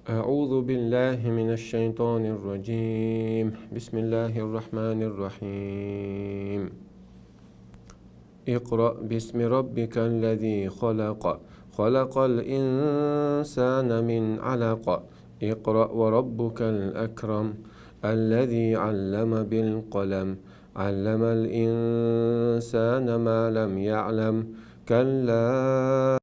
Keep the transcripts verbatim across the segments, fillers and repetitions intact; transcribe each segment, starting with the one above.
أعوذ بالله من الشيطان الرجيم. بسم الله الرحمن الرحيم. اقرأ باسم ربك الذي خلق. خلق الإنسان من علق. اقرأ وربك الأكرم. الذي علم بالقلم. علم الإنسان ما لم يعلم. كلا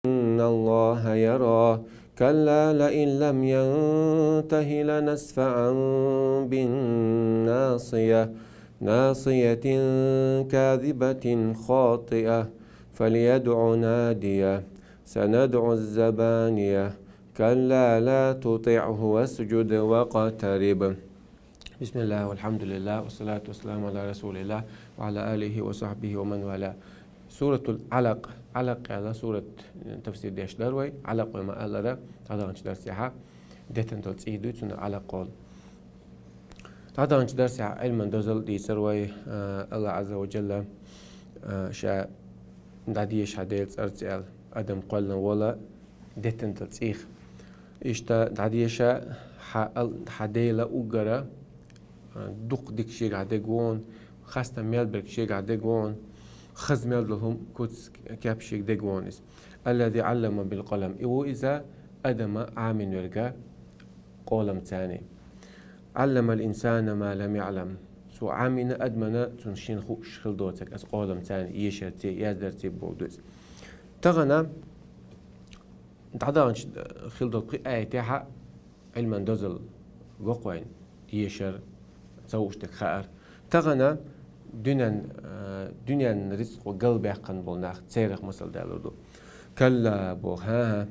إن الله يرى. كلا لئن لم ينته لنسفعا بالناصية. ناصية كاذبة خاطئة. فليدع ناديه. سندع الزبانية. كلا لا تطعه واسجد واقترب. بسم الله والحمد لله والصلاة والسلام على رسول الله وعلى آله وصحبه ومن والاه. Суратул Алакъ. Алакъ яла сурат тафсир деш дар вай. Алакъ вай ма аллара, дӀадаханчу дарсехьа детан дала цӀий дуй, цунна Алакъ олу. ДӀадаханчу дарсехьа Ӏилман дозалла дийцар вай, а, Аллах Азза ва Джалла, а, ша дӀадеша хьан Делан цӀарца аьлла, адам кхоьллина вола детан дала цӀийх. Иштта дӀадеша хьан ал-, хьан Дела уггара, а, дукха дика шегахь дегвон, хастам мел берг шегахь дегвон, хаза мел долу хӀума куц кеп шега дегвон иза. الذي علم بالقلم. И ву иза адама Ӏамин верга къоламцани. علم الإنسان ما لم يعلم. Цо Ӏамина адамана цунна шена хууш хила доцург аса къоламцани, ешарций, яздарций болу ду иза. Тахана дӀадаханчу хила долу пхи аятехьа Ӏилман дозалла го кхойна, ешар, ца хууш дерг хаар. Тахана дуьнен, а, дуьненан рицкъо галбаьккхина болу нах, церах масал далур ду. Калла боху, хӀан-хӀа.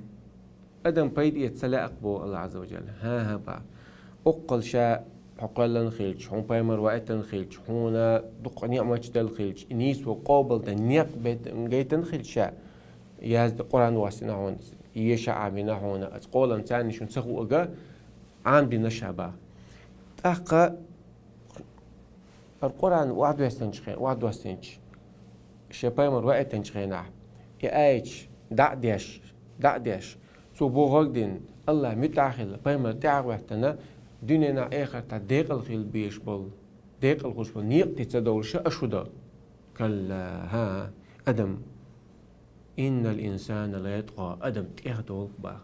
Адам пайда эца ца лаьа-кх боху Аллах Азза ва Джалла. ХӀан-хӀа боху. Оккхул ша хьо кхоьллина хилча, хьуна пайхамар ваийтина хилча, хьуна дукха ниӀматаш делла хилча, и нийсо къобалдан некъ бет-, гайтина хилча ша, язда Къуръан воссина хьуна, еша Ӏамина хьуна, аса къоламцани шуна ца хуург Ӏамдина ша боху. ТӀаккха хӀара Къуръан охьадоьссинчу хен-, охьадоьссинчу, шен пайхамар ваийтинчу хенахь, и аяташ дӀа а деш, дӀа а деш, цо бохург а дина, Аллах муьтӀахь а хилла, пайхамар тӀаьхьа а хӀоьттина, дуьненахь, эхартахь декъала хила безаш болу, декъала хуьлуш болу некъа тӀе ца довлуш аша хӀун до? Калла, хӀан-хӀа, адам. Иннал инсана лаятгӀа, адам тӀех долу боху.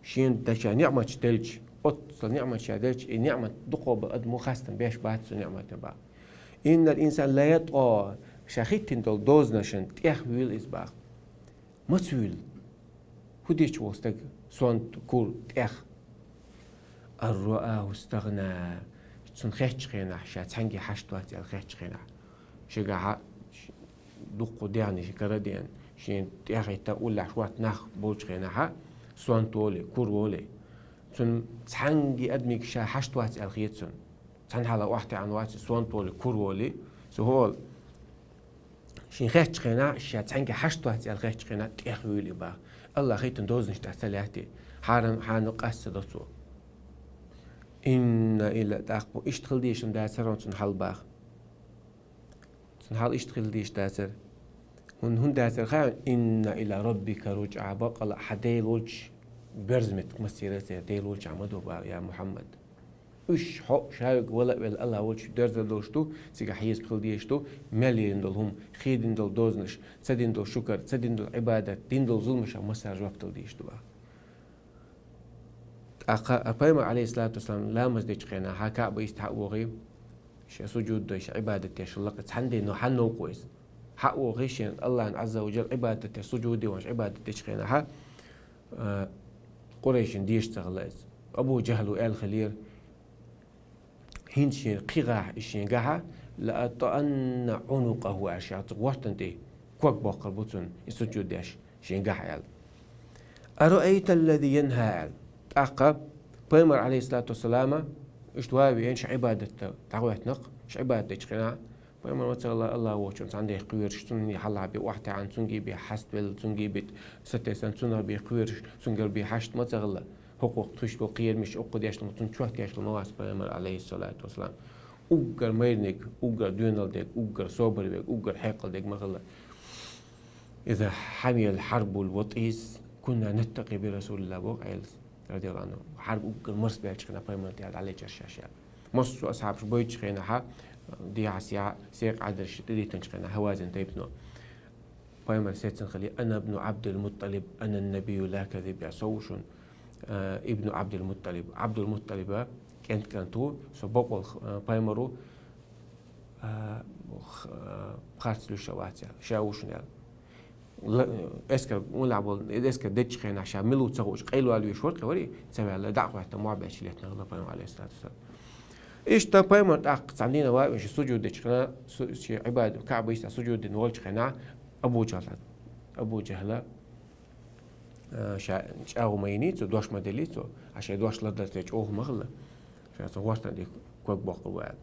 Шена даша ниӀматаш делча, оццул ниӀматаш ша делча, и ниӀмат дукха бо адамо хастам беш бац цу ниӀматан боху. Иннал инсана лаятгӀа, ша хӀиттина долу дозанашна тӀех вуьйла иза боху. Маца вуьйла? ХӀун деш волу стаг сонта, кура, тӀех? Ан рааху стагӀна, цунна хеттачу хенахь, ша цхьаьнгге хьашт вац аьлла хеттачу хенахь. Шегахьа дуккха дегӀнаш кара а деана, шен тӀехӀитта уллехь шорта нах болчу хенахьа, сонта волий, кура волий, цунна цхьаьнгге адамиг ша хьашт вац аьлла хета цунна. Цхьана хьала охьатаьӀна вац, сонта волий, кура волий, цо хӀун олу? Шен хеттачу хенахь, ша цхьаьнгге хьашт вац аьлла хеттачу хенахь, тӀех вуьйла и боху. Аллах хӀиттина дозанаш тӀехь ца лаьттий, хьарам, хьанал къаста ца до цо. Инна ила тӀаккха бу, иштта хила дезаш-м дацара хьуна цунна хьал боху. Цунна хьал иштта хила дезаш дацара. ХӀун-, хӀунда дацара хаьий, инна ила раббика руджӀа, баккъала а хьан Дела волчу боьрза меттиг массеран а церан Дела волчохь ма ду боху, я Мухьаммад. Уьш хьо шайга вала а велла Аллах волчу доьрзар долуш ду, цигахь хьесап хила дезаш ду, мел йина долу хӀума, хи дина долу дозанаш, ца дина долу шукар, ца дина долу Ӏибадат, дина долу зуламашах массара жоп дала дезаш ду боху. ТӀаккха а пайхамар, Ӏалайхиссалату вассалам, ламаз дечу хенахь, хьан Каъба йист хьа а вогӀий, шен сужуд дой, шен Ӏибадат деш лакхе цхьаьна дийно хьан новкъо иза. Хьа а вогӀий, шен Аллахьан Ӏазза ва Джалла Ӏибадат деш, сужуд де ванаш Ӏибадат дечу хенахьа, а, Къурайшин деша ца хилла иза. Абу Джахьлу аьлла хилира, хӀинца шен кхин гӀахь и шен гахьа, ла атӀаанна Ӏунукъаху аьлла, ша цу гӀортан тӀе ког боккхур бу цунна, и сужуд деш шен гахьа аьлла. «أرأيت الذي ينهى» аьлла. ТӀаккха пайхамар, алейхиссалату вассалама, иштта вави эн ша Ӏибадатта дӀагӀойтнакх, ша Ӏибадат дечу хенахь, пайхамар мацалла Аллах вочун цхьаьна дехкхуьйраш, цунна хьалха бе охьатаьӀан, цунгий бе хьаставелла, цунгий бе сатессан, цунах бе кхуьйраш, цунгар бе хьашт мацалла, хӀокху тхуьш болу кхерамаш, хӀокху дешна, цунна чохь дешна ма вац пайхамар, алейхиссалату вассалам. Уггар майрниг, уггар доьналла дерг, уггар собар верг, уггар хьекъал дерг ма хилла. «إذا حمي الحرب الوطيس كنا نتقي برسول الله», боху Ӏелас, радияллаху Ӏанху. Хьарб уггар марсбелчу хенахь пайхамар тӀехь дӀалечара шаьш аьлла. Массо а асхьабаш бойтучу хенахьа, дехьа-сехьа, секъа Ӏадарш тӀедиттинчу хенахь Хьавазин тайпано. Пайхамар сецна хили: «أنا ابن عبد المطلب، أنا النبي لا كذب», я сов шун, а, ибну Абдул-Мутталиб. Абдул-Мутталиба кӀент кӀант ву, со бакъволу, а, пайхамар ву, а, х-, а, харц луьйш вац аьлла, ша ву шуна аьлла. Ла-, эскар, уллехь болу, эскар деччу хенахь ша мила ву ца хууш, къайлавала веш вара кхевари, ца ваьлла, дӀа а хӀоьттина, мохь баьчча летна хилла пайхамар, алейхиссалату вассалам. Иштта пайхамар тӀаккха цхьана дийнахь вави, ша сужуд дечу хенахь, су-, шен Ӏибада, Каъба йиста сужуд дина волчу хенахь, Абу Джахьла, Абу Джахьла, а, ша чӀагӀо ма йиний цо, дош ма деллий цо, а шайн дош ладар те чӀогӀа ма хилла. Ша цу гӀортан дика ког боккхур бу аьлла.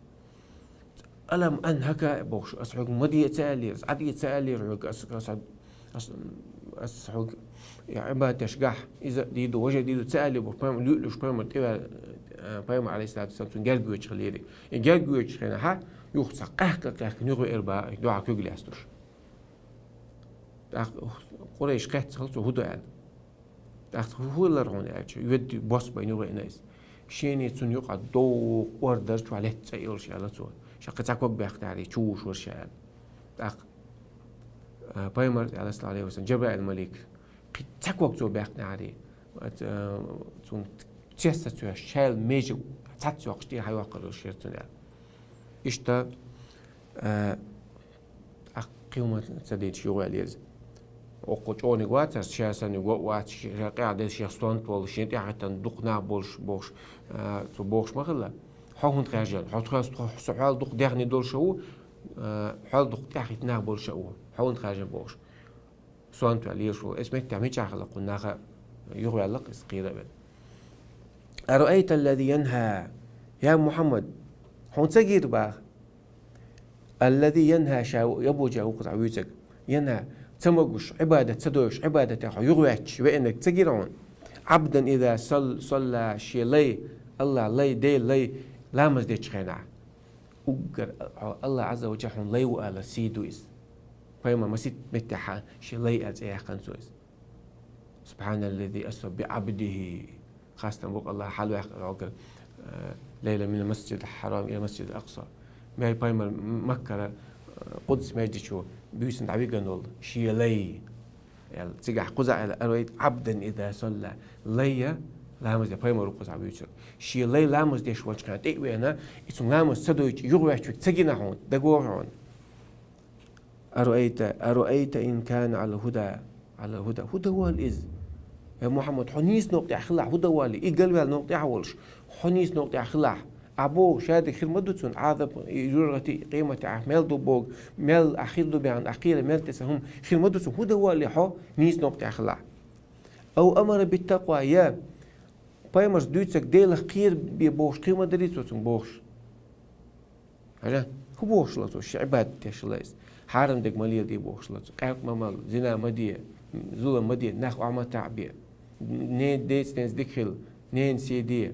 «ألم أنهك», бохуш, ас хьоьга ма де ца аьллера, ас Ӏа де ца аьллера хьоьга, ас, ас, ас, ас хьоьга, я Ӏибадат деш гахь, иза а дийду, важа а дийду ца аьллера боху, пайхамар, луьйлуш пайхамар тӀеваьлла, э, пайхамар, алейхиссалату вассалам, цунна герга воьдуш хилира. И герга воьдучу хенахьа, юха цхьа къаьхка-къаьхка юхавеара бах, дуьхьа куьг лаьцна долуш. ТӀаккха Къурайш кхетта хилла цо хӀун до аьлла. ТӀаккха хӀун хилла хьуна аьлча, ведда бос байна юха веана иза. Шена цунна юкъа догӀу ор дара чохь летта цӀа йолуш аьлла цо. Ша кхин цхьа ког баьккхинехьарий, чу вуш вара ша аьлла. ТӀаккха, а, пайхамар, алейхиссалату вассалам, Джабраил малик, кхин цхьа ког цо баьккхинехьарий, а, цунна цец ца цоьш, шайла межа цхьацца йоккхуш тӀе хьайоккхур йолуш яра цунна аьлла. Иштта, а, Ахь кхин хӀума ца дийцаш юхаваьлла иза. Оккхул чӀогӀаниг вацара, ша санна го а вац, ша къаьхьа деза, шех сонта волу, шен тӀаьхьахӀиттина дукха нах болуш, бохуш, а, цо бохуш ма хилла. Хьо хӀунда хаьржина? Хьо тхо, со хьол дукха дехне долуш а ву, а, хьол дукха тӀаьхьахӀитта нах болуш а ву. Хьо хӀунда хаьржина бохуш. Сонта ваьлла лелаш волу. Эс меттехь мичахь хилла кхунна наха юхаваьлла-кх иза кхера а вена. «أرأيت الذي ينهى». Я Мухьаммад, хьуна ца гира баха? «الذي ينهى», ша Абу Джахьл ву кхузахь вуьйцург. «ينهى», ца могуш, Ӏибадат ца доуьйш, Ӏибадатехь хьо юхаваьчча веанарг ца гира хьуна? «عبدا إذا صل-، صلى», шен лай, Аллахь лай, Дела лай, ламаз дечу хенахь. Уггар хьо Аллахь Ӏазза ва Джалла хьуна лай ву ала сий ду иза. Пайхамар масийтта меттехь шен лай аьлла цӀе яьккхина цо иза. «سبحان الذي أسرى بعبده». Хастам бу Аллахь хьалаваьккхина хьогара, э, «ليلا من المسجد الحرام إلى المسجد الأقصى». Мел пайхамар Маккара, э, Къудс маьждичу буьйсанна дӀавигна волу шен лай. Аьлла, цигахь кхуза аьлла, «أرأيت عبدا إذا صلى». Лай а ламаз де, пайхамар ву кхузахь вуьйцург. Шен лай ламаз деш волчу хенахь тӀе а веана, и цунна ламаз ца дойтуш, юхаваьчча ца гина хьуна, дагавогӀий хьуна? «أرأيت، أرأيت إن كان على الهدى، على الهدى». ХӀун дан воллу иза? Я Мухьаммад, хьо нийса новкъа тӀехь хилахь, хӀун дан воллу? И галваьлла новкъа тӀехь а волуш, хьо нийса новкъа тӀехь хилахь. Ахь боху, ша дерг хир ма ду цунна, Ӏазап, и жургӀати, къематехь ахь мел ду боху, мел ахь хир ду баьхна, ахь кхера мел тӀе сан хӀума хир ма ду цунна, хӀун дан воллу хьо нийса новкъа тӀехь хилахь? «أو أمر بالتقوى», я пайхамарс дуьйцург Делах кхера бе бохуш, кхин ма дарий цо цунна бохуш. Хьажа, хӀун бохуш ло цо, ши Ӏибадат деш ло иза? Хьарам дерг ма леладе бохуш ло цо. Къаьркъа ма мала, зина ма де, зулам ма де, нах охьа ма таӀабе. Ненан, децан денца дика хила, ненан сий де.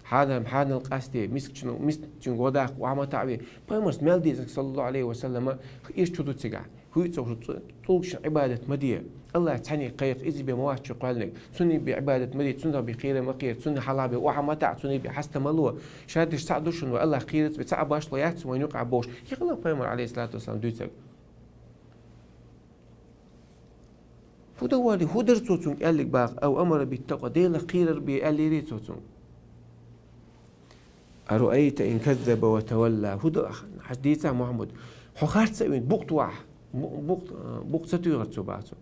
Хьанал, хьанал къасте, мискачун, мискачуьнга гӀо даккха охьа ма таӀаве. Пайхамарс мел дийцинарг, саллаллаху Ӏалайхи ва саллама, иштта ду цигахь. ХӀуьйцу цу цу-, цул шен Ӏибадат ма де. Аллахь цхьаьнниг кхайкха, иза бен ма вац чу кхоьллинарг. Цунна бен Ӏибадат ма де, цунна бен кхера ма кхера, цунна хьалха бен охьа ма таӀа, цунна бен хьаста ма ло. Ша дерш цхьаъ ду шуна вай, Аллахь кхерарца бен цхьаъ башхало яц вайна юкъахь бохуш. ХӀинца ла пайхамар, Ӏалайхиссалату вассалам, дуьйцург. ХӀун дан валли, хӀун дара цо цунга аьллиг баха, ав амара биттакъва, Делах кхерар бе аьллерий цо цунга? «أرأيت إن كذب وتولى». ХӀун дан, хьажа, дийцахь, Мухьаммад, хьо харц а вина, букъ тухахь, бу-, букъ, букъ ца туьйхира цо баха цо.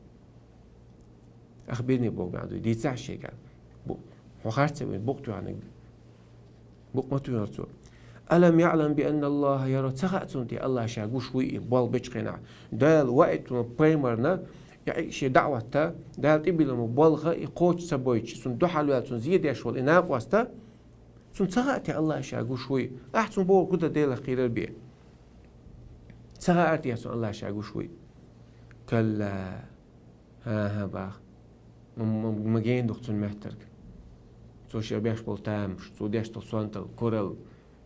Ахбирни, боху маьӀна ду, дийцахь шега. Бу-, хьо харц а вина, букъ туьйхинарг, букъ ма туьйхира цо. «ألم يعلم بأن الله يرى». Ца хаьа цунна те, Аллахь ша гуш вуй и болх бечу хенахь? Дала ваийтина пайхамарна Ши даӀватта, Дала тӀебиллина болх, и кхочуш ца бойтуш, цунна дуьхьал ваьлла, цунна зе деш волу и накъост, цунна ца хаьа те АллахӀа ша гуш вуй? Ахьа цунна бохург хӀун дан Делах кхерар бен? Ца хаьа те цунна АллахӀа ша гуш вуй? Калла. ХӀан-хӀа, бах. М-, м-, ма гена ду-кх цунна моьттург. Цо шен беш болу тамаш, цо деш долу сонталла, куралла,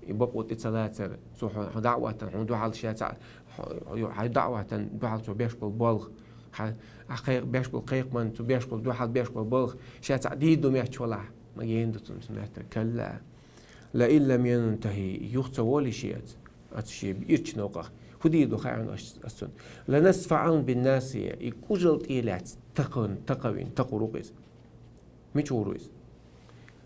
и бакъо тӀе ца лацар, цо хьо, хьо даӀватан, хьуна дуьхьал ша ца, хьо, хьо, хьайн даӀватан дуьхьал цо беш болу болх, хьан, ахь кхайкх-, беш болу кхайкхаман, цо беш болу дуьхьал беш болу болх, ша цхьаъ дийр ду моьттуш валахь, ма гена ду цунна цу моьттург, калла. Лаин лам янтахӀи, юха ца волий шен оцу, оцу шен ирчу новкъах. ХӀун дийр ду хаьий хьуна ас, ас цунна? ЛанасфаӀан биннасия, и кӀужал тӀе лаьцна такхавина, такхавина, такхавина ву-кх иза. Мича гӀур ву иза?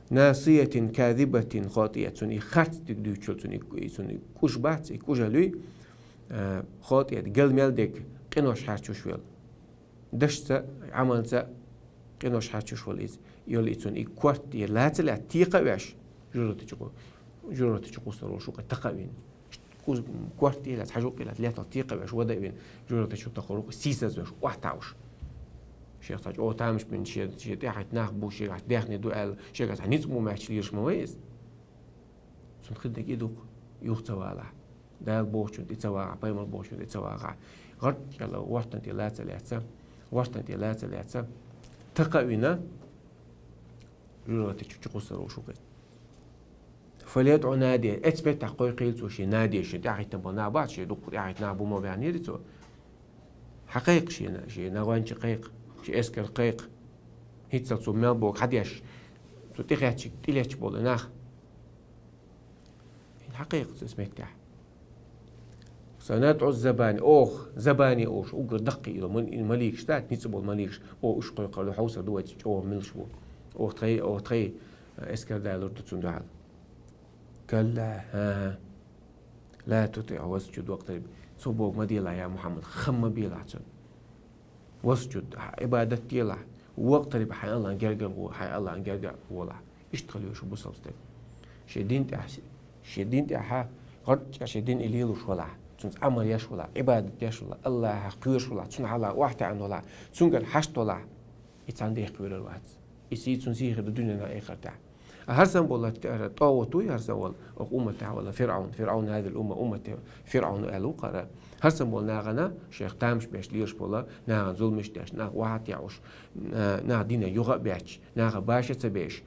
Насиятин казибатин хатӀия, цунна и харц дерг дуьйцуш йолу, цунна и, и, цунна и кӀуж бац, и кӀужал юй, а, хатӀия, гал мел дерг къинош хьаьрчош волу. Дашца, Ӏамалца къинош хьаьрчош волу иза. Йолу и цунна и корта тӀера лаца а лаьцна, текха а веш, жожагӀатечу гӀу-, жожагӀатечу гӀусар волуш ву-кх и такхавина. Куз-, корта тӀе а лаьцна, хьажа а лаьцна, лаьттал текха а веш, вада а вина, жожагӀатечу тӀе тохур ву-кх, сийсаз веш, охьатаӀуш. Шех цхьа чӀогӀа тамаш бина, шен, шен тӀаьхьа нах бу, шегахь даьхни ду аьлла, шегахь цхьа ницкъ бу моьттуш лелаш ма вай иза. Цунна хир дерг и ду-кх, юха ца валахь. Дала бохучунна тӀе ца вагӀахь, пайхамар бохучунна тӀе ца вагӀахь. ГӀарчӀ аьлла, гӀортан тӀе лаца а лаьцна, гӀортан тӀе лаца а лаьцна, такхавина, жожагӀатечу чу кхуссур волуш ву-кх иза. ФальядӀу надияхӀу, эцу меттехь кхойкхийла цо шен надияхӀу, шен тӀаьхьахӀиттина болу нах бац, шен дуккха тӀаьхьахӀиттина нах бу ма баьхнера цо. Хьан кхайкха шена, шен нагӀванча кхайкха, шен эскар кхайкха. ХӀинццалц цо мел богу хьан деш, цо тӀехеччиг, тӀелечча болу нах. ХӀинца хьан кхайкха цу эцу меттехь? СанадӀу забани, оха, забани олуш, уггар даккхий йолу мал-, маликаш дац, ницкъ болу маликаш, оха уьш кхойкхур ду, хьовсур ду вай чӀогӀа милаш бу. Оха тхайн, оха тхайн, а, эскар далур ду цунна дуьхьал. Калла, хӀан-хӀа. Ла тутиӀхӀу васджуд вакътариб. Цо боху ма делахь, я Мухьаммад, хам ма белахь цунна. Васджуд, Ӏибадат делахь, вакътариб, хьайн АллахӀна гергара гӀо-, хьайн АллахӀна гергара гӀолахь. Иштта хила веза бусалба стаг. Шен дин тӀехь, шен дин тӀехь, гӀарчӀ шен дин и лелош валахь, цуьнца Ӏамал еш валахь, Ӏибадат деш валахь, АллахӀах кхоьруш валахь, цунна хьалха охьатаьӀна валахь, цуьнгара хьашт валахь, и цхьанна дехкевер вац. И сий цунна сий хир ду дуьненахь а, эхартахь. ХӀара санна болу т-, тӀагӀут вуй, хӀара санна волу, окху умматехь волу ФирӀавн, ФирӀавн хӀазал умма, уммат ФирӀавн аьлла ву-кх хӀара. ХӀара санна болу нахана шайх тамаш беш лелаш болу, нахана зуламаш деш, нах охьатаӀуш, на-, нах динах юха а бетташ, нахах баша а ца беш,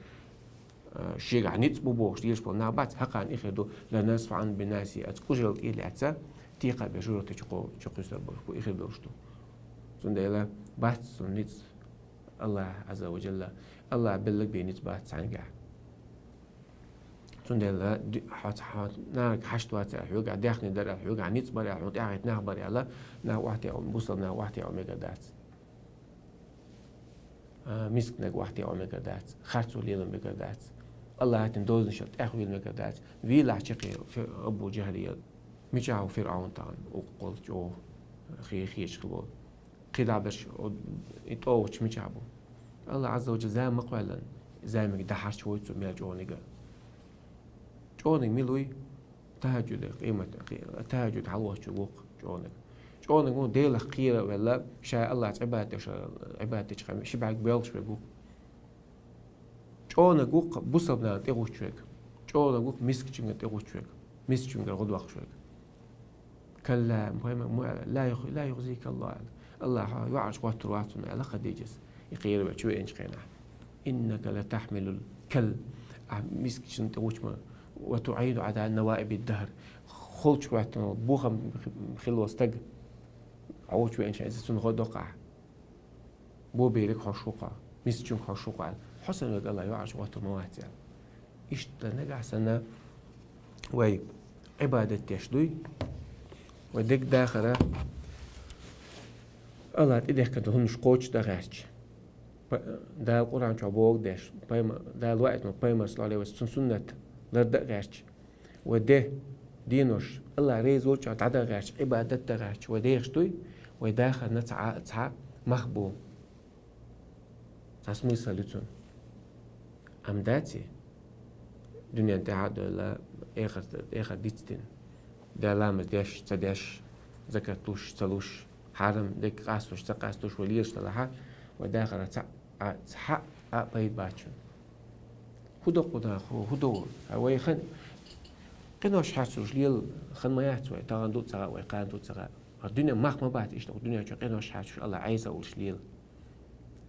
а, шегахь ницкъ бу бохуш лелаш болу нах бац, хӀокхарна и хир ду, ланасфаӀан биннасия, оцу кӀужал тӀе а лаьцна, текха а беш, жожагӀатечу кхо-, чу кхуьссур болуш бу, и хир долуш ду. Цундела бац цунна ницкъ. АллахӀ Ӏазза ва Джалла, АллахӀа белларг бен ницкъ бац цхьаьнгахь. Цундела ди-, хьо ца, хьо нахага хьашт вацар аьлла, хьоьгахь даьхни дар аьлла, хьоьгахь ницкъ бар аьлла, хьуна тӀаьхьахӀитта нах бар аьлла, нах охьатаӀо, бусалба нах охьатаӀо мегар дац. А, мисканиг охьатаӀо мегар дац, харцо лело мегар дац, АллахӀа хӀоьттина дозанашал тӀехвийла мегар дац. Вийлахь чаккхе Фи-, Абу ЖахӀал, мичахь ву ФирӀавн тахана, укхул чӀогӀа хе-, хеташ хилла волу. КхидӀа берш, и тӀагӀуташ мичахь бу? АллахӀ Ӏазза ва Джалла зама ма кхоьллина, замиг дӀахьарчавойла цо мел чӀогӀаниг а. ЧӀогӀаниг мила вуй? ТахӀажжуд, къемат, къе-, тахӀажжуд хьалавоссучуьнга ву-кх чӀогӀаниг. ЧӀогӀаниг ву Делах кхера а велла, ша АллахӀаца Ӏибадат деш, Ӏибадат дечу хенахь ши бӀаьрг боьлхуш верг ву-кх. ЧӀогӀаниг ву-кх бусалба нахана тӀегӀуттуш верг. ЧӀогӀаниг ву-кх мискачуьнгара тӀегӀуттуш верг. Мискачуьнгара гӀо доккхуш верг. Калла, пайхамар ма аьлла, ла юх-, ла юхзика АллахӀ аьлла. АллахӀ хьо йоӀарчу гӀоттур вац хьуна аьлла Хадижас, и кхера а велла чу веанчу хенахь. Иннака латахьмилул калл. Ахь мискачунна тӀегӀуттуш ма, ва туӀину Ӏала наваибид дахр. Холчу гӀоьттина бохам хилла стаг хьо чу веанчу хенахь, иза цунна гӀо доккху ахь. Бо берриг хьо шух, мискачуьнга хьо шух аьлла. Хьо санна верг АллахӀ йоӀарчу гӀоттур ма вац аьлла. Иштта нагахь санна вай Ӏибадат деш дуй, вай дерг дахар, АллахӀа тӀедехкина долу хӀуманаш кхочушдан гӀерташ. Па-, Дала Къуръан чохь бохург деш, пайма-, Дала ваийтина пайхамар, саллаллахӀу Ӏалайхи ва саллам, цуьнан суннат лардан а гӀерташ. Вай де, денош, АллахӀ реза волчохь дӀадан гӀерташ, Ӏибадат дан гӀерташ, вай дехаш дуй, вай дахарна цхьа, цхьа мах бу. Цхьа смысл ю цуьнан. Амма дац и, дуьнен тӀаьхьа а девлла, эхарт, эхарт дицдина. Дала ламаз деш, ца деш, закат луш, ца луш, хьарам, деррига къасталуш, ца къасталуш вай лелаш далахь, вай дахарах цхьа а, цхьа а пайда бац шун. ХӀун до кху нах, хӀун до? А вай хан, къинош хьарчалуш лела хан ма яц вай, тахан ду ца гӀа вай, кхана ду ца гӀа. Ха дуьне мах ма бац иштта, дуьнен чу къинош хьарчалуш, Аллах Ӏайса волуш лела.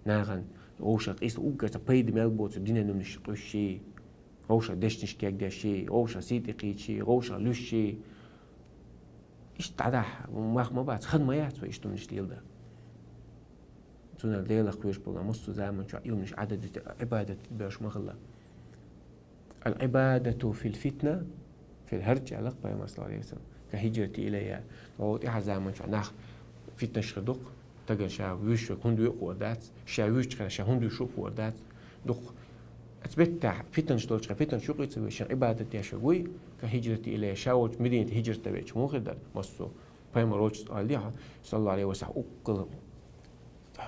Нахана вовшах къийса уггар ца пайда мел боцу дуьнен нунаш къуьйсуш, вовшах дешнаш кегдеш, вовшах сий тӀе кхийча, вовшах луьйш. Иштта дӀадахьа, мах ма бац, хан ма яц вай иштта хӀуманаш леладан. Цунах Делах кхоьруш болу массо а заман чохь и хӀуманаш Ӏададита, Ӏибадат берш ма хилла. العبادة في الفتنة في الهرج, аьлла Пайхамара, саллаллаху Ӏалайхи ва саллам, كالهجرة إلي. Вай тӀаьхьа заман чохь нах фитнаш хир ду-кх, стагана ша вуьйш верг хӀунда вуьйш хуур дац, ша вуьйш чу хенахь ша хӀунда вуьйш хуур дац. Дукха. Оцу меттехь фитнаш долчу хенахь фитнаш юкъа ца вуьйш, шен Ӏибадат деш верг вуй, كالهجرة إلي, ша волчу Мединате хӀижрат дан веча муха хир дара массо а. Пайхамара волчу аьлла, саллаллаху Ӏалайхи ва саллам, уккхал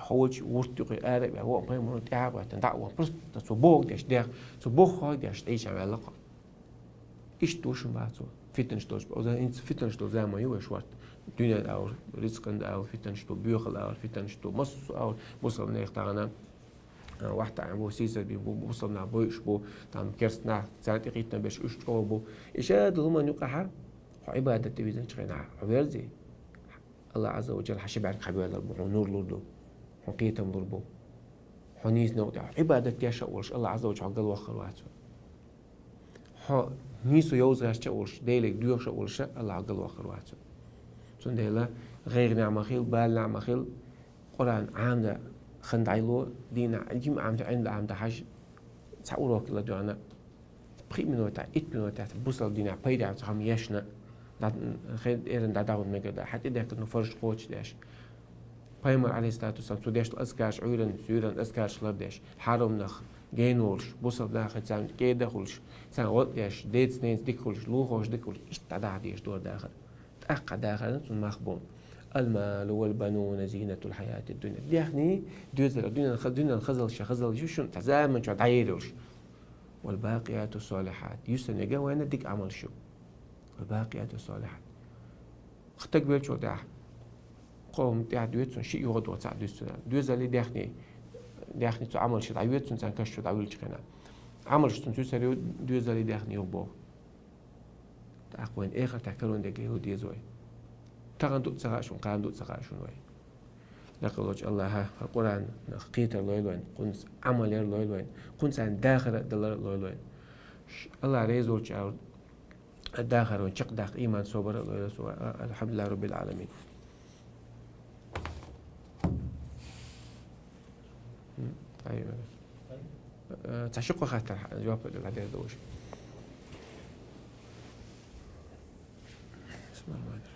хьо волчу вурт юкъе ара а ваьлла, вон Пайхамарна тӀаьхьа а гӀоьттина, дӀа а вахана, просто цо бохург деш, дехна, цо бохург деш, тӀе йича ваьлла-кх. Иштта ву шуна боху цо. Фитнаш долчу, оцу хӀинца фитнаш долу заман ю вай шорта. Дуьненан агӀор, рицкъан агӀор фитнаш ду, боьхалан агӀор фитнаш ду, массо а агӀор бусалба нехан тахана, а, вахтаӀан бу, сийсаз бен бу, бусалба нах бойуш бу, там керста нах царна тӀе кхийтина берш уьш чӀогӀа бу. И шадолу хӀуманна юкъахь хьо Ӏибадат де везачу хенахь хьо верзий, Аллах Ӏазза ва Джалла хьан ши бӀаьрг хьабоьллур бу, хьуна нур лур ду, хьуна кхетам лур бу. Хьо нийса новкъа тӀехь Ӏибадат деш а волуш, Аллах Ӏазза ва Джалла хьо галваккхар вац. Хьо нийсо йовза гӀерташ а волуш, Деле доьхуш а волуш, Аллах хьо галваккхар вац. Цундела гӀайгӀанехь ма хила, баланехь ма хила, Къуръан Ӏамадан хан дӀайо, дийнахь жима Ӏамадан, Ӏилма Ӏамадан хьажа, цхьа урок ладоьгӀна, пхи минотехь, итт минотехь бусалба динехь пайда хьаьрчу хӀума ешна, дӀа-, хе-, эрна дӀадахана мегар дац, хьан тӀедехкина фарз кхочуш деш. Пайхамар, Ӏалайхиссалату вассалам, цо деш долу азкарш, Ӏуьйранна, суьйранна азкарш лардеш, хьарамнах гена волуш, бусалба нахе царна кӀеда хуьлуш, царна гӀо а деш, деца-ненаца дика хуьлуш, лулахошна дика хуьлуш, иштта дӀадахьа дезаш ду хӀара дахар. ТӀаккха хӀара дахарна цунна мах бу. المال والبنون زينة الحياة الدنيا. Даьхни, доьзал, дуьненан ха-, дуьненан хазаллаш, хазаллаш ю шуна, цхьа заман чохь дӀаер йолуш. والباقيات الصالحات. Юьсаниг а вайна дика Ӏамалш ю. والباقيات الصالحات. Кхин стаг веллачул тӀаьхьа, кхо хӀума тӀаьхьа доьду цунна, шиъ юха а доьду, цхьаъ доьду цунна. Доьзалий, даьхний, даьхний цу Ӏамалшца дӀайоьду цунна, царна каш чу дӀавуьллучу хенахь. Ӏамалш цунна сесар ю, доьзалий, даьхний юха боху. ТӀаккха вайна эхартахь карон дерг лело деза вай. Тахана ду а ца хаьа шуна, кхана ду а ца хаьа шуна вай. Лакхалочу Аллаха хӀара Къуръанах кхетар лойла вайна, кхунца Ӏамал яр лойла вайна, кхунца дахар а далар а лойла вайна. Ш-, Аллах реза волчу агӀор дахар вайна чекхдаккха, иман, собар а лойла цо, а-, а-, الحمد لله رب العالمين. М, айва. Э, цхьа ши-кхо хаттар жоп дала дер долуш. Бисмиллахир-рахманир-рахим.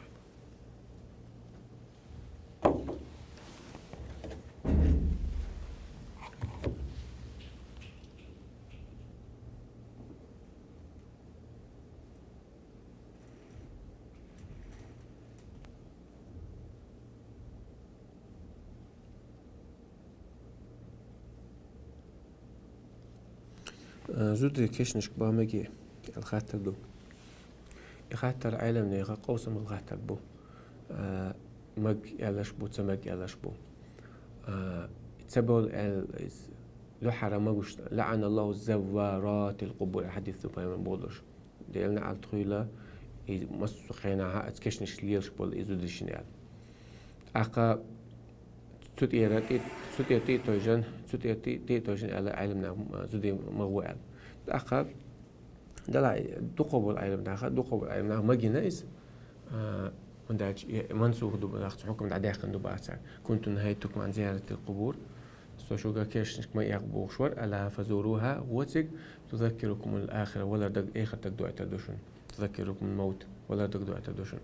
Э, зударий кешнашка бан мегий аьлла хаттар ду. И хаттар Ӏеламнехан къовсам болу хаттар бу. Э, мег аьлларш бу, ца мег аьлларш бу. Э, ца болу аьлла, иза дуьххьара магош, لعن الله زوارات القبور, хьадис ду пайхамар бохуш. Делан неӀалт хуьйла, и массо а хенахь а оцу кешнашка лелаш болу и зударшна аьлла. ТӀаккха цу тӀера тӀе-, цу тӀера тӀе а тойжан, цу тӀера тӀе, тӀе а тойжан аьлла, Ӏеламнаха, м, зударий магош аьлла. ТӀаккха далахь дукхах болу Ӏеламнаха, дукхах болу Ӏеламнаха магийна иза, а, хӀунда аьлча и мансух ду бахьа, цу хьукам дӀадаьккхина ду бахьа цара. كنت نهيتكم عن زيارة القبور. Со шуьга кешнашка ма эккха бохуш вара, ألا فزوروها, гӀо цига, تذكركم الآخرة, валар даг, эхарт дагадоуьйтур ду шуна. تذكركم الموت, валар дагадоуьйтур ду шуна.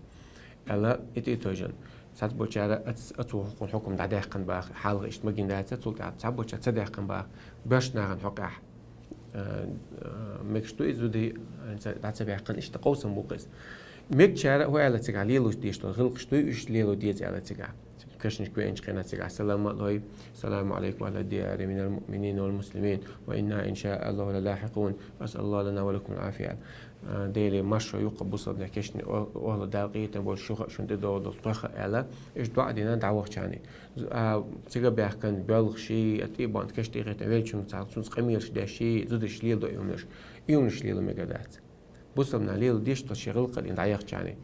Аьлла, и тӀе а тойжан. Цхьаболчара оц-, оцу хьукман хьукам дӀадаьккхина бахьа, хьалха иштта магийна дацара, цул тӀаьхьа цхьаболчара ца даьккхина бахьа, боьрша нахана хьокъехь, э, э, мегаш ду и зударий, э, ца-, дӀа ца баьккхина, иштта къовсам бу-кх иза. Мегачара хӀун аьлла цигахь, лелош дезаш долу гӀиллакхаш дуй, уьш лело деза аьлла цигахь. кешнашка веанчу хенахь цигахь салам а лой: «السلام عليكم أهل الديار من المؤمنين والمسلمين وإنا إن شاء الله للاحقون، أسأل الله لنا ولكم العافية». А, Деле маршо юкъа бусалбанехь кешнийн о-, охьла Дала къинхетам болуш шух а шуна тӀедогӀу долу тхох а аьлла, иштта доӀа дина дӀавахчарний. А, цига баьхкина боьлхуш, а, тӀе а баьхкина кешнийн къинхетам веллачунна цхьа цунца къамелаш деш, зударша леладо и хӀуманаш. И хӀуманаш лело мегар дац. Бусалбанаш леладеш долу шен гӀиллакх а дина дӀаяхчарний.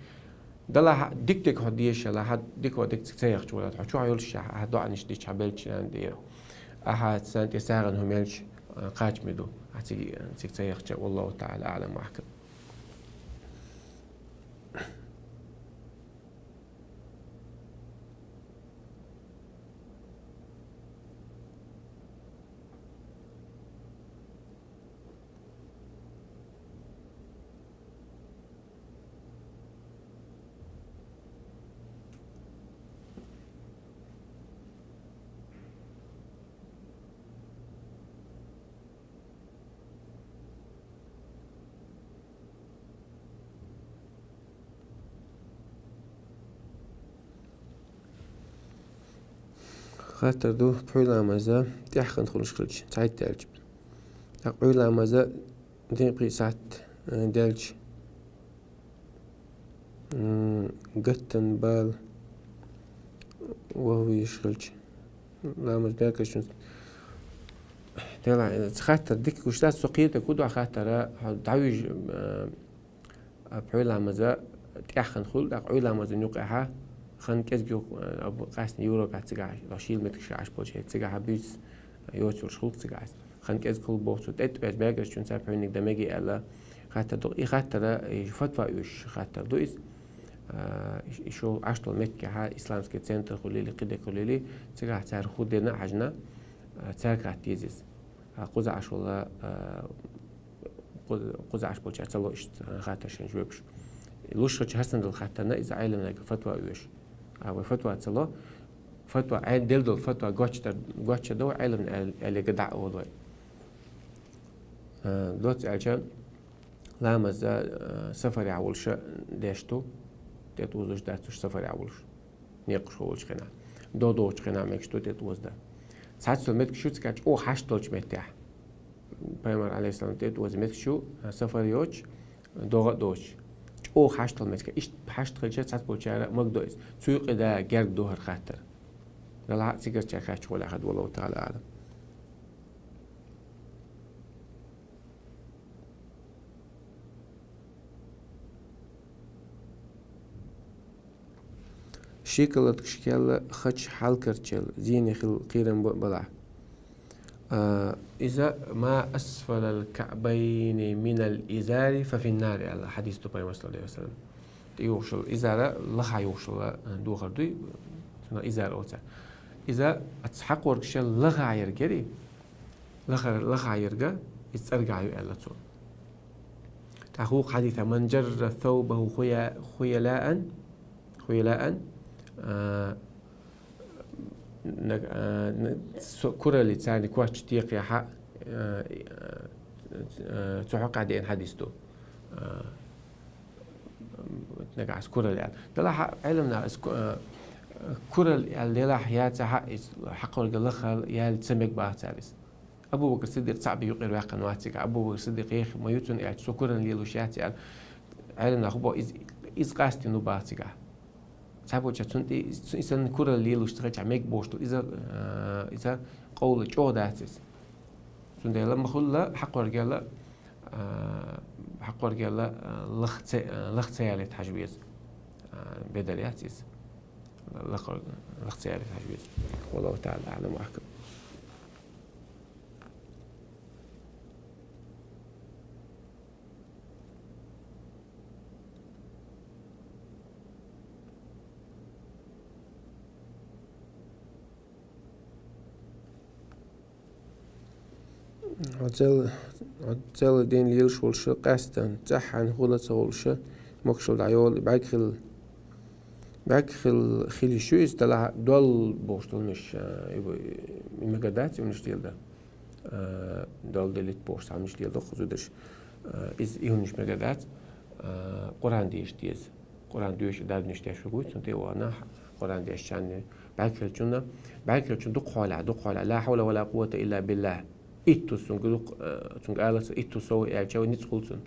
Далахь дика-дика хьо дезаш хилахь, дика хьо дика ца яхча валахь, хьо чохь йолуш ахь доӀанаш дича хьан беллачарна дера. Ахьа царна тӀе сагӀина хӀума елча, а, кхачаме ду. Ахьа цига, цига ца яхча, والله تعالى أعلم وأحكم. Хаттар ду, пхьуьйламаза тӀаьххьана хуьлуш хилча, цхьайтта даьлча. ТӀаккха пхьуьйламаза декъий сахьт, э, даьлча, м, гаттан бала вахвийш хилча, ламаз баьккхачун. Дела, э, хаттар дика гуш дац, со кхета, кху дуьхьа хаттара, хьо дӀавижа, э, а, пхьуьйламаза тӀаьххьана хуьлу, тӀаккха пхьуьйламазан юкъехьа, хан кӀезиг юкъ, э, абу къаьстина Европехь цигахь, шийла меттигашка Ӏаш болчу хӀетта цигахьа буьйса йоцурш хуьлу цигахь. Хан кӀезиг хуьлу боху цо, тӀе а тӀоьзза баьргашчун цара пхьуьйниг дан мегий аьлла хаттар ду. И хаттара, и фатва оьшуш хаттар ду иза. А, и, и шо Ӏаш долу меттигехьа, исламский центр хуьлийла, кхидерг хуьлийла, цигахь цара хӀун дина а хьаьжна, а, цаьрга хатта деза иза. А, кхуза Ӏаш волу, а, кху-, кхуза Ӏаш болчара ца ло иштта, а, хаттар шайн жоьпаш. Луш хилча хӀара санна долу хаттарна иза Ӏеламнега фатва оьшу. А вай фатва ца ло, фатва, Ӏел-, делла долу фатва гочдар-, гочдар ду, Ӏеламна аьл-, аьллега дӀа а волу вай. А, доцца аьлча, ламаз, а, сафарехь волуша деш ду, тӀетӀузуш дац уьш сафарехь волуш, некъаш волчу хенахь. ДогӀу доцучу хенахь мегаш ду тӀетӀуза дан. Цхьацца меттигаш ю цигахь чӀогӀа хьашт долчу меттехь. Пайхамар, алейхиссалам, тӀетӀуза меттигаш ю, а, сафар йоцуш, догӀа а доцуш. ЧӀогӀа хьашт долу меттигаш. Иштта хьашт хилча, цхьацца болчара магадо иза. Цуьйкъе да герга ду хӀара хаттар. Далахь а цигарчара хаьттича гӀолехь хӀара, валлаху таӀала аӀлам. Шоколадкаш кхел, хача хьалкарчел зене хила кхерам бо-, балахь. А, иза: «ما أسفل الكعبين من الإزار ففي النار», аьлла хьадис ду пайхамар, саллаллаху алейхи ва саллям. ТӀеюхуш йолу изара, лахахь юхуш йолу, а, духар дуй, цунах изар олу цара. Иза аца хьакхоргаш лахахь ерг яри, лахара, лахахь ерга, иза цӀергахь ю аьлла цо. ТӀаккха вукху хьадисехь: «من جر ثوبه خيا-، خيلاء، خيلاء», а, наг-, а, н-, со-, куралли царна коч текхехьа, а, а, цу хьокъехь деана хьадис ду. А, нагахь ас куралли аьлла. Делахь а Ӏеламнаха ас ку-, а, куралли аьлла делахь яцахьа, иза хьакхорга лахал яьлла ца мега баха цара иза. Абу Бакр Сиддикъ цхьаъ бен юкъара ваьккхина вац цигахь. Абу Бакр Сиддикъ еха ма ю цунна аьлча, со куралла лелош яц аьлла, Ӏеламнаха хӀун боху иза, иза къастийна ву баха цигахь. Цхьаболчара цунна тӀе, цу-, и санна куралла лелош ца хилчахь мега бохуш ду. Иза, а, иза къовла чӀогӀа дац иза. Цундела ма-хуьллу хьакхоргел, а, хьакхоргел, а, лах ца, а, лах ца ялийта хьажа веза. А, бедар яц иза. Лах, лах ца ялийта хьажа веза. Валлаху таӀала аӀлам ва ахкам. Хьо цел-, хьо цела дин лелаш волуша, къаьстина, цӀеххьана хӀула ца волуша, могушалла дӀайолу, бӀаьрг хила, бӀаьрг хила, хила йиш ю иза, талахь дол бохуш долу миш, а, и бу-, и мега дац, и миш лела дан. А, дол делит бохуш, цхьа миш лела доккха зударш. А, иза и хӀуманаш мега дац, а, Къуръан дийша деза. Къуръан доьшуш, дарбанаш деш хургвий цунна тӀе а вахана, Къуръан дешчарна. БӀаргхилчунна, бӀаргхилчунна дукха хьоале, дукха хьоале. لا حول ولا قوة إلا بالله. Иттаза цунга дукха, э, цунга алаца, иттаза сов аьлча, ницкъ хул цунна.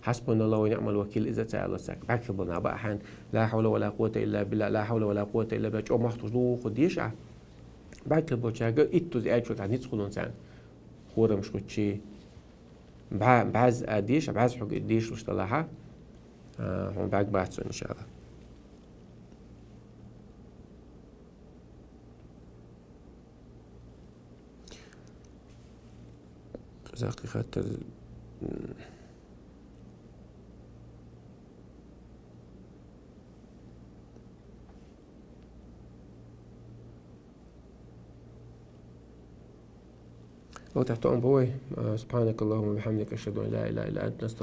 حسبنا الله ونعم الوكيل иза ца алаца. БӀаргхилбална ба ахьан. لا حول ولا قوة إلا بالله, لا حول ولا قوة إلا بالله. ЧӀо мохтуш духу деш а. БӀаргхилбалчарга иттаза аьлча тӀа ницкъ хул царна. Хорамаш хуччи. БӀа-, бӀаьзза а деш, бӀаьзза хьога дешалуш далахьа, а, хьона бӀарг бац хьона, иншалла. Закъи хаттар. Ва тахтон бой. سبحانك اللهم وبحمدك، أشهد أن لا إله إلا أنت، نستغفرك.